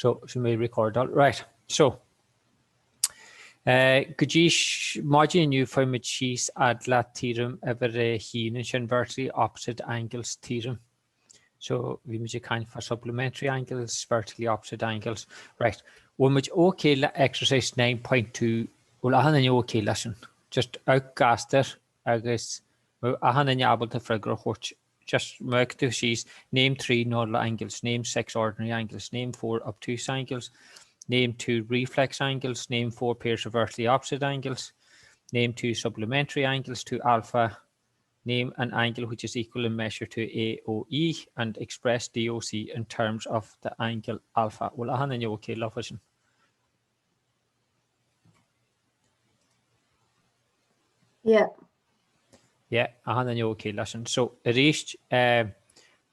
So, sin mé recordáil. Right, so. Go dtí maidin inniu fuair muid síos fhad le theorem uimhir a haon ansin, vertically opposite angles theorem. So, bhí muid ag caint fá supplementary angles, vertically opposite angles. Right, bhfuil muid ok le exercise 9.2, bhfuil achan duine ok leis sin? Just amharc gasta air agus achan duine ábalta freagra a thabhairt Just mark tú síos, name 3 null angles, name 6 ordinary angles, name 4 obtuse angles, name 2 reflex angles, name 4 pairs of vertically opposite angles, name 2 supplementary angles to alpha, name an angle which is equal in measure to AOE and express DOC in terms of the angle alpha. Bhfuil achan duine okay leofa sin? Yeah. Yeah, achan duine okay leis sin. So, arís,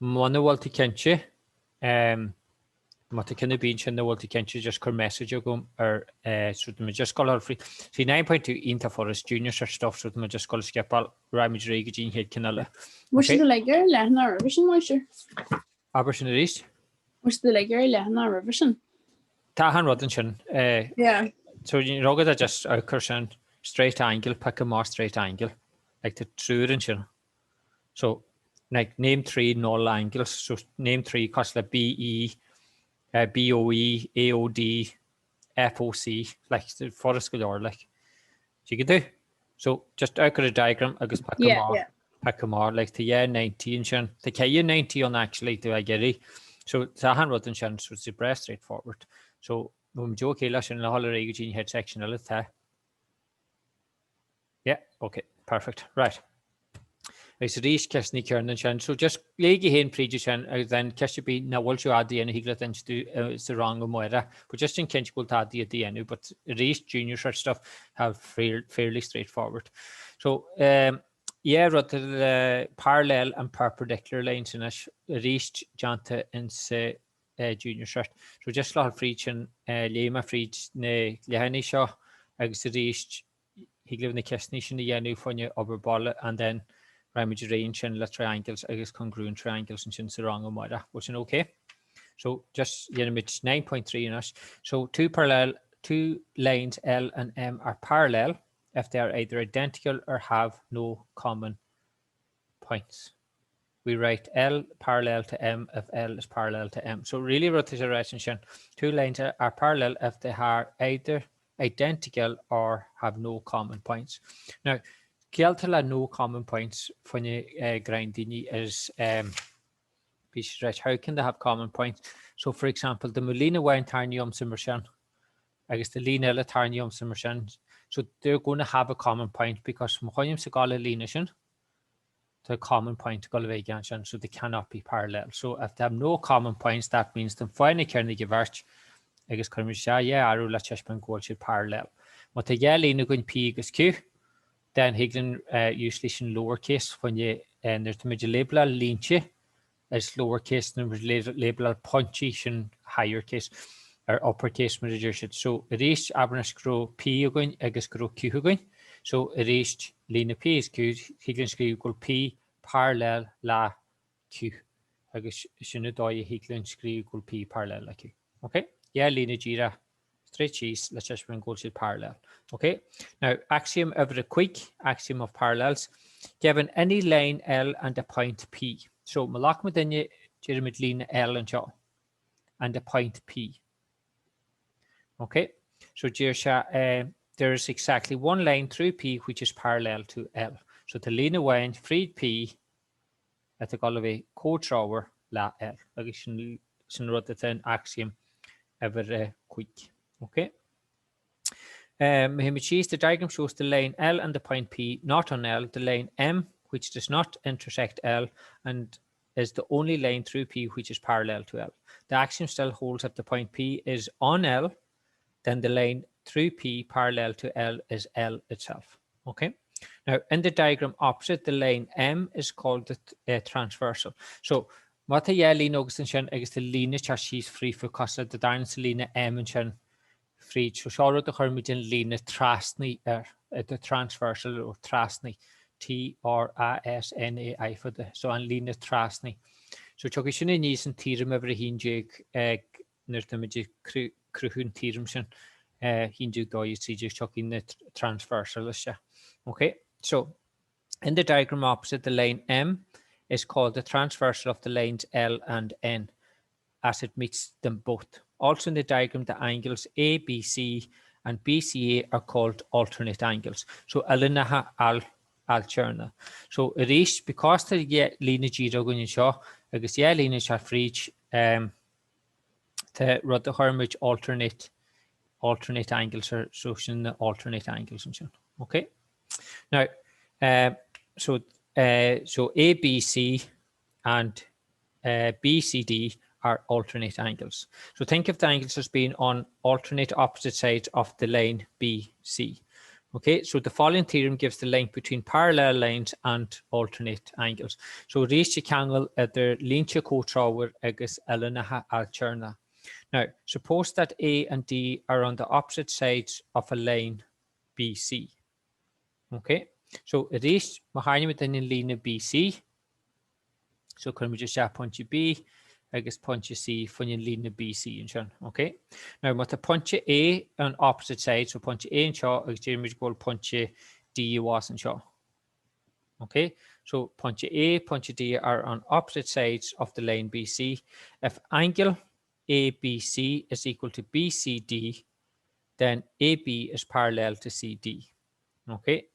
muna bhfuil tú cinnte, má tá ceann ar bith ansin nach bhfuil tú cinnte, just cuir message chugam ar, so tá muid just ag dul fríd. See, 9.2 iontach furast, junior cert stuff, so tá muid just ag dul a scipeáil, raghaidh muid ar aghaidh go dtí an chéad ceann eile. Bhfuil siad uilig ar leathanach roimhe sin, Máistir? Abair sin arís. Bhfuil siad uilig ar leathanach roimhe sin? Tá achan rud ansin. Yeah. So ní raibh agat just amharc air sin straight angle, pick amach straight angle. Like tá triúr ansin. So like name 3 null angles, so name 3 cosúil le BE, uh, BOE, AOD, FOC, like furast go leor like. Tuigeann tú? So just amharc ar an diagram agus pick Yeah, amach yeah. pick amach like tá dhá 90 ansin tá ceithre 90 ann actually do ag iarraidh. So tá achan rud ansin so it's breá straightforward. So bhfuil muid okay leis sin le dhul ar aghaidh go dtí an chéad section eile tá. Yeah, okay, perfect. Right. Agus arís ceisteanna céanna ansin. So just léigí féin fríd sin agus then ceist ar bith nach bhfuil sibh á dhéanamh thig leat inse sa rang amárach. But just déan cinnte go bhfuil tú á dhéanamh, but arís junior cert stuff have fairly straightforward. So um, yeah, rud le parallel and perpendicular lines anois arís déanta in sa uh, junior cert. So just le fríd sin uh, léigh mé fríd na leathanaigh seo agus arís thig libh na ceisteanna sin a dhéanamh fá choinne obair baile and then raghaimid ar aghaidh ansin le triangles agus congruent triangles ansin sa rang amárach. Bhfuil sin okay? So just déanfaimid 9.3 anois. So two parallel, two lines L and M are parallel if they are either identical or have no common points. We write L parallel to M if L is parallel to M. So really rud atá sé ráite ansin, two lines are parallel if they are either identical or have no common points. Now, ciall atá le no common points fá choinne uh, greim daoine is um, bhí siad ráite how can they have common points? So for example, dá mbeadh líne amháin tarraingthe agamsa mar sin agus tá líne eile tarraingthe agamsa mar sin, so they're going to have a common point because má choinnímse ag gabháil le líne sin, tá common point ag dul a bheith aige ansin, so they cannot be parallel. So if they have no common points, that means tá an fáinne céanna ag an bheirt agus cuirimid isteach dhá arrow le taispeáint go bhfuil siad parallel. Má tá dhá líne againn P agus Q, then thig linn uh, usually sin lowercase fá choinne uh, nuair táimid ag label-áil línte is lowercase nuair muid ag label-áil pointí sin higher case or uppercase mar a deir siad. So arís abair anois go raibh P againn agus go raibh Q againn. So arís líne P is Q thig linn scríobh go bhfuil P parallel le Q agus sin an dóigh a thig linn scríobh go bhfuil P parallel le Q. Ok? Dhá líne díreach straight síos le taispeáint go bhfuil siad parallel. Ok? Now, axiom uimhir a cúig, axiom of parallels, given any line L and a point P. So, má ghlac muidinne déarfaimid líne L anseo and a point P. Ok? So deir sé uh, there is exactly one line through P which is parallel to L. So tá líne amháin fríd P atá ag dul a bheith comhthreomhar le L agus sin sin rud atá in axiom uimhir a cúig. Ok? Um, síos, the diagram shows the line L and the point P not on L, the line M, which does not intersect L, and is the only line through P which is parallel to L. The axiom still holds if the point P is on L, then the line through P parallel to L is L itself. Okay. Now, in the diagram opposite, the line M is called the uh, transversal. So, má tá dhá líne agat ansin agus tá líne ag teacht síos fríofa cosúil le dá dtarraingeoinn sa líne M ansin fríd. So seo rud a chuirimid an líne trasnaí air, the transversal or trasnaí, T-R-A-S-N-A-I fada, so an líne trasnaí. So tiocfaidh sin aníos in theorem uimhir a 11 ag. nuair atá muid ag cruthú an theorem sin, 11, 2, 13, tiocfaidh na transversal isteach. Ok, so in the diagram opposite the line M is called the transversal of the lines L and N as it meets them both. Also in the diagram the angles ABC and BCA are called alternate angles. So uillinneacha ailtéarnacha. So arís, because tá líne díreach againn anseo agus dhá líne anseo fríd, um, tá rud a chuir muid alternate alternate angles ar so sin na alternate angles ansin. Ok? Now, uh, so, uh, so ABC and uh, BCD are alternate angles. So think of the angles as being on alternate opposite sides of the line BC. Okay, so the following theorem gives the link between parallel lines and alternate angles. So arís an ceangal idir línte comhthreomhar agus uillinneacha ailtéarnacha. Now, suppose that A and D are on the opposite sides of a line BC. Ok, so arís, má tharraingíonn muid an líne BC, so cuirimid isteach pointe B agus pointe C faoin an líne BC ansin. Ok, now má tá pointe A on opposite side, so pointe A anseo agus deirimid go bhfuil pointe D abhus anseo. Ok, so pointe A, pointe D are on opposite sides of the line BC. If angle ABC is equal to BCD, then AB is parallel to CD. Ok,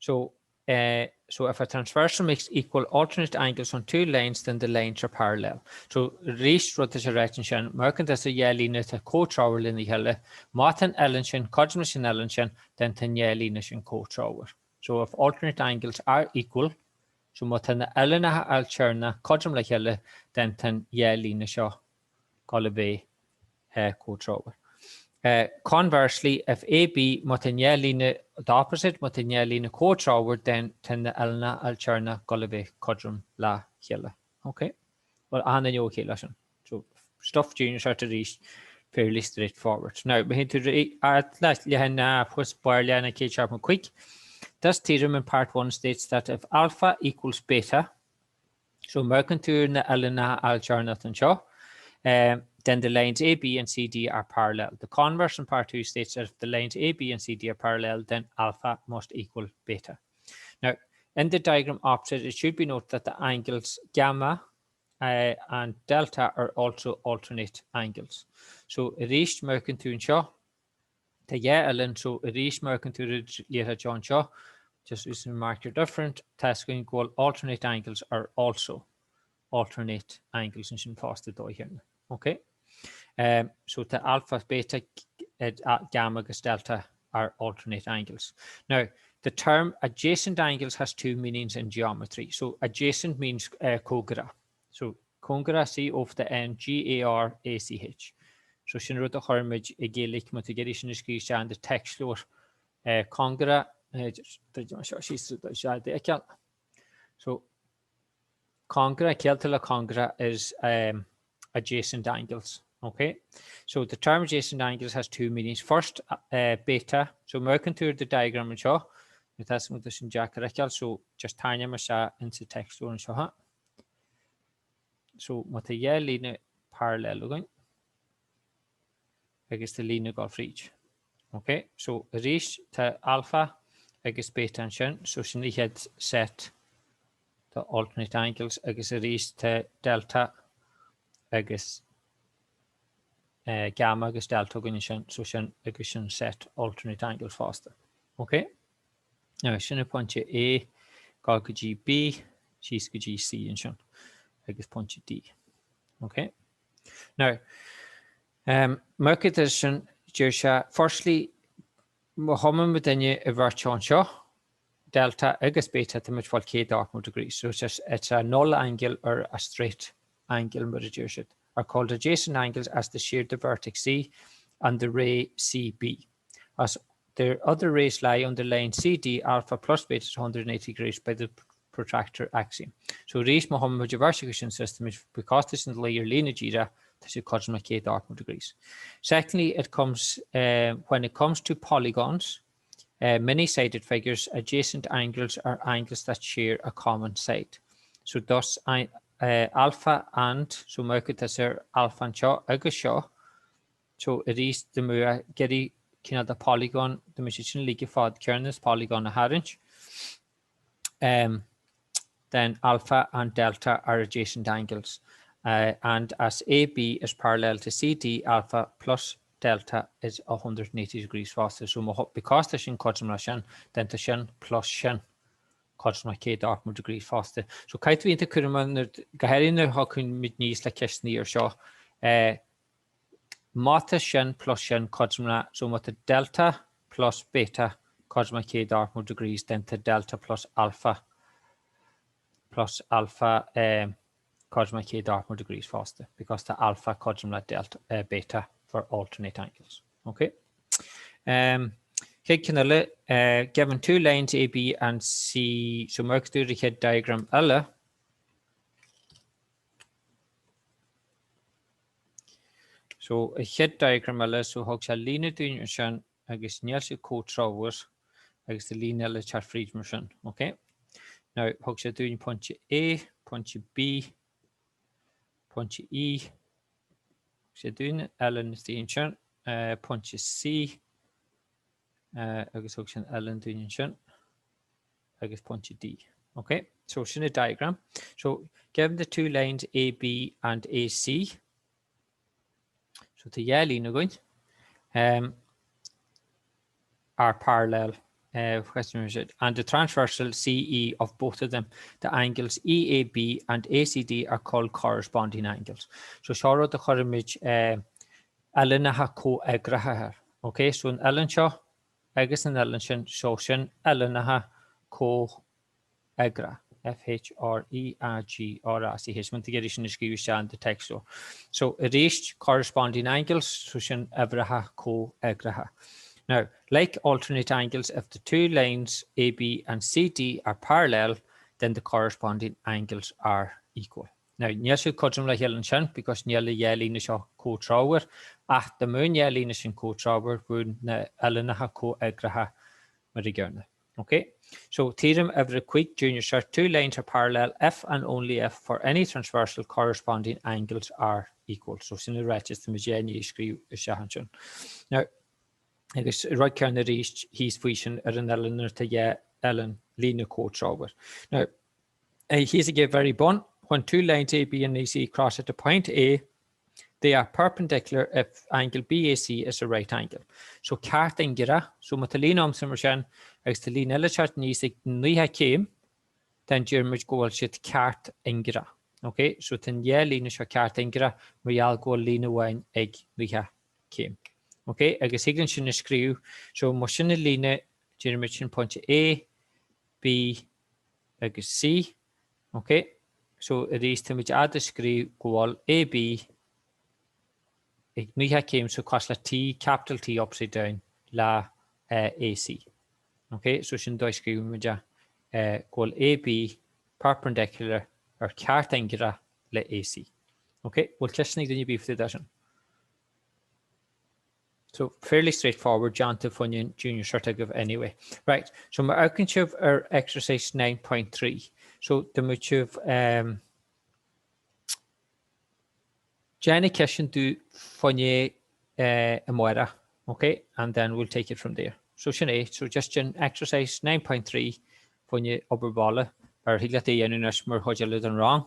so uh, so if a transversal makes equal alternate angles on two lines, then the lines are parallel. So arís rud is a ráit ansin, má amharcann tusa dhá líne atá comhthreomhar lena chéile, má tá an uillinn sin cothrom leis an uillinn sin, then tá an dhá líne sin comhthreomhar. So if alternate angles are equal, so má tá na uillinneacha ailtéarnacha cothrom le chéile, then tá an dhá líne seo ag dul a bheith comhthreomhar. Conversely, if AB, má tá an dhá líne the opposite, má tá an dhá líne comhthreomhar, then tá na uillinneacha ailtéarnacha ag dul a bheith cothrom le chéile. Ok? Bhuel, achan duine ok leis sin. So, stuff junior cert arís, fairly straightforward. Now, má théann tú le leathanach thuas barr leathanach 175, This theorem in part 1 states that if alpha equals beta, So má amharcann tú ar na uillinneacha ailtéarnacha anseo, then the lines AB and CD are parallel. The converse in part 2 states that if the lines AB and CD are parallel, then alpha must equal beta. Now, in the diagram opposite, it should be noted that the angles gamma uh, and delta are also alternate angles. So arís má amharcann tú anseo, Tá dhá uillinn, so arís má amharcann tú ar an liathróid seo anseo, just using marker different, tá a fhios againn go bhfuil alternate angles are also alternate angles ansin fosta dóigh chéanna. Ok? Um, so tá alpha, beta, gamma agus delta are alternate angles. Now, the term adjacent angles has two meanings in geometry. So adjacent means uh, cóngarach. So, cóngarach, C O fada N G A R A C H. So, sin rud a chuir muid i Gaeilge, má tá tú ag iarraidh sin a scríobh isteach in do téacsleabhar. Cóngarach, seo síos sé d'fheiceáil. So, cóngarach, ciall atá le cóngarach is um, adjacent angles. Okay, so the term adjacent angles has two meanings. First, uh, beta, so má amharcann tú ar do diagram anseo, tá sin deacair a fheiceáil, so just tarraingim isteach insa téacsleabhar anseo. So má tá dhá líne parallel againn agus tá líne ag dul fríd. Ok, so arís tá alpha agus beta ansin, so sin an chéad set de alternate angles agus arís tá delta agus eh, gamma agus delta againn ansin, so sin agus sin set alternate angles fosta. Ok? Now, sin an pointe A, gabh go dtí B, síos go dtí C ansin, agus pointe D. Ok? Now, um, má amharcann tú sin, deir sé, firstly, má thumann muid duine i bheirt anseo, delta agus beta, tá muid ag fáil 180 degrees. So it's a, it's a null angle or a straight angle, mar a deir siad, are called adjacent angles as they share the vertex C and the ray CB. As their other rays lie on the line CD alpha plus beta is 180 degrees by the protractor axiom. So arís má thumann muid an bheirt acu sin suas tá muid because tá siad ina luí ar líne díreach tá siad cothrom le 180 degrees. Secondly, it comes uh, when it comes to polygons, uh, many-sided figures, adjacent angles are angles that share a common side. So thus uh, alpha and, so má amharcann tusa ar alpha anseo agus seo, So arís dá mbeadh ag iarraidh cineál de polygon, dá mbeadh siad sin uilig ar fad céanna is polygon a tharraingt. Um, then alpha and delta are adjacent angles. Uh, and as AB is parallel to CD, alpha plus delta is 180 degrees fosta. So because tá sin cothrom le sin, then tá sin plus sin cothrom le 180 degrees fosta. So caithfidh tú iontach cúramach nuair, go háirithe nuair a thiocfaidh muid aníos le ceisteanna ar seo, eh, má tá sin plus sin cothrom le, so má tá delta plus beta cothrom le 180 degrees, then tá delta plus alpha plus alpha eh, cothrom le 180 degrees fosta, because tá alpha cothrom le delta, eh, beta for alternate angles. Ok. Um, Chéad ceann eile, uh, given two lines A, B and C, so má amharcann tú ar an chéad diagram eile, So, an chéad diagram eile, so thug sé líne dúinn ansin agus níl sé comhthreomhar agus tá líne eile ag teacht fríd mar sin, ok? Now, thug sé dúinn pointe A, pointe B, pointe E, thug sé dúinn uillinn istigh ansin, pointe C, agus thug sé an uillinn dúinn ansin. agus pointe D. Ok, so sin an diagram. So, given the two lines AB and AC, so tá dhá líne againn, um, are parallel uh, and the transversal CE of both of them, the angles EAB and ACD are called corresponding angles. So seo rud a chuirimid uh, uillinneacha comhfhreagracha air. Ok, so an uillinn seo agus an uillinn sin, so sin uillinneacha comhfhreagracha, F-H-R-E-A-G-R-A-C-H, má tá tú ag iarraidh sin a scríobh isteach in do text so. So arís, corresponding angles, so sin uimhreacha comhfhreagracha. Now, like alternate angles, if the two lines AB and CD are parallel, then the corresponding angles are equal. Now, níl siad cothrom le chéile ansin because níl an dhá líne seo comhthreomhar, ach dá mbeadh an dhá líne sin comhthreomhar, bheadh na uillinneacha comhfhreagracha mar an gcéanna. Ok? So, theorem uimhir a 5, Junior Cert, two lines are parallel if and only if for any transversal corresponding angles are equal. So, sin an ráiteas tá muid i ndiaidh a scríobh isteach ansin. Now, agus rud céanna arís thíos faoi sin ar an uillinn nuair atá dhá uillinn líne comhthreomhar. Now, Thíos ag an very bun, when two lines AB and AC cross at a point A, they are perpendicular if angle BAC is a right angle. So ceart ingearach, so má tá líne agamsa mar sin agus tá líne eile ag teacht aníos ag 90 céim, then deir muid go bhfuil siad ceart ingearach. Ok, so tá an dhá líne seo ceart ingearach mar gheall go bhfuil líne amháin ag 90 céim. Ok, agus thig linn sin a scríobh, so má sin an líne, deir muid sin pointe A, B, agus C. Ok, so arís táimid á scríobh go bhfuil AB ag 90 céim so cosúil le T, capital T upside down le AC. Ok, so sin dóigh scríobhaimid é go bhfuil AB perpendicular ar ceart ingearach le AC. Ok, bhfuil ceisteanna ag duine ar bith faoi sin? So, fairly straightforward déanta fá choinne Junior Cert agaibh anyway. Right, so má amharcann sibh ar exercise 9.3, so dá mbeadh sibh um, déanfaidh ceist dúinn fá choinne uh, amárach, okay, and then we'll take it from there. So sin é, so just sin exercise 9.3 fá choinne obair bhaile ar thig leat é a dhéanamh anois mar chuid eile den rang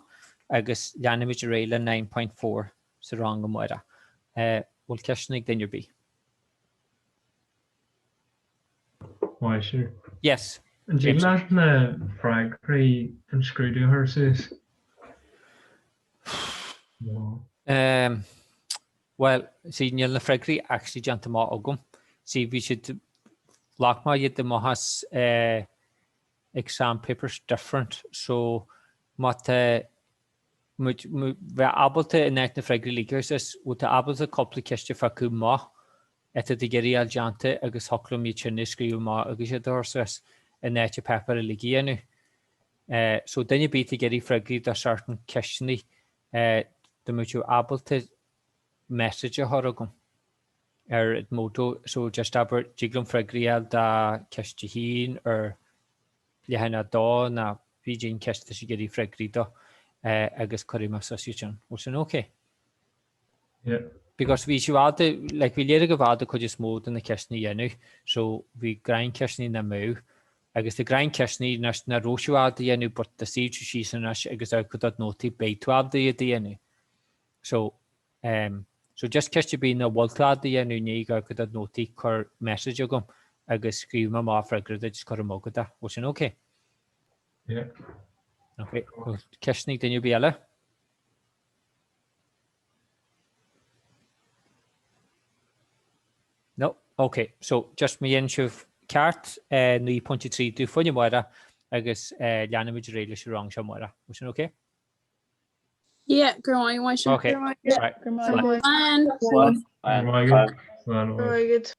agus leanfaimid ar aghaidh le 9.4 sa rang amárach. Bhfuil ceisteanna ag duine ar bith? Máistir. Yes. An dtig leat na freagraí don scrúdú a chur suas? Um, well, see, níl na freagraí actually déanta amach agam. See, bhí siad, ghlac mé iad amach as uh, exam papers different, so má tá muid bheith ábalta in áit na freagraí uilig a chur suas, bhfuil tú ábalta cúpla ceist a phiocadh amach atá tú ag iarraidh a fháil déanta agus thiocfadh liom iad sin a scríobh amach agus iad a chur suas in áit an páipéar uilig a dhéanamh. So duine ar bith atá ag iarraidh freagraí do certain ceisteanna, dá mbeadh tú ábalta message a chur chugam ar Edmodo, so just abair, dtig liom freagraí a fháil do ceist a haon ar leathanach 2 nó pé cén ceist atá sibh ag iarraidh freagraí dó agus cuirfidh mé suas iad sin. Bhfuil sin ok? Yeah. Because bhí sibh ábalta, like bhí léir agaibh ábalta cuid is mó de na ceisteanna a dhéanamh, so bhí greim ceisteanna nach mbeadh. Agus tá greim ceisteanna anois nach raibh sibh ábalta a dhéanamh but dá suífeadh tú síos anois agus amharc ar do nótaí beidh tú ábalta iad a dhéanamh. So, um, so just ceist ar bith nach bhfuil tú ábalta a dhéanamh i ndiaidh amharc ar do nótaí cuir message chugam agus scríobhfaidh mé amach freagra duit is cuirfidh mé chugat é. Bhfuil sin okay? Yeah. Okay. Bhfuil ceisteanna ag duine ar bith eile? No? Ok, so just má dhéanann sibh ceart 9.3 domh fá choinne amárach agus leanfaimid ar aghaidh leis an rang seo amárach. Bhfuil sin ok? Yeah, go raibh maith agat. Ok, right. Slán. Slán. Slán. Slán.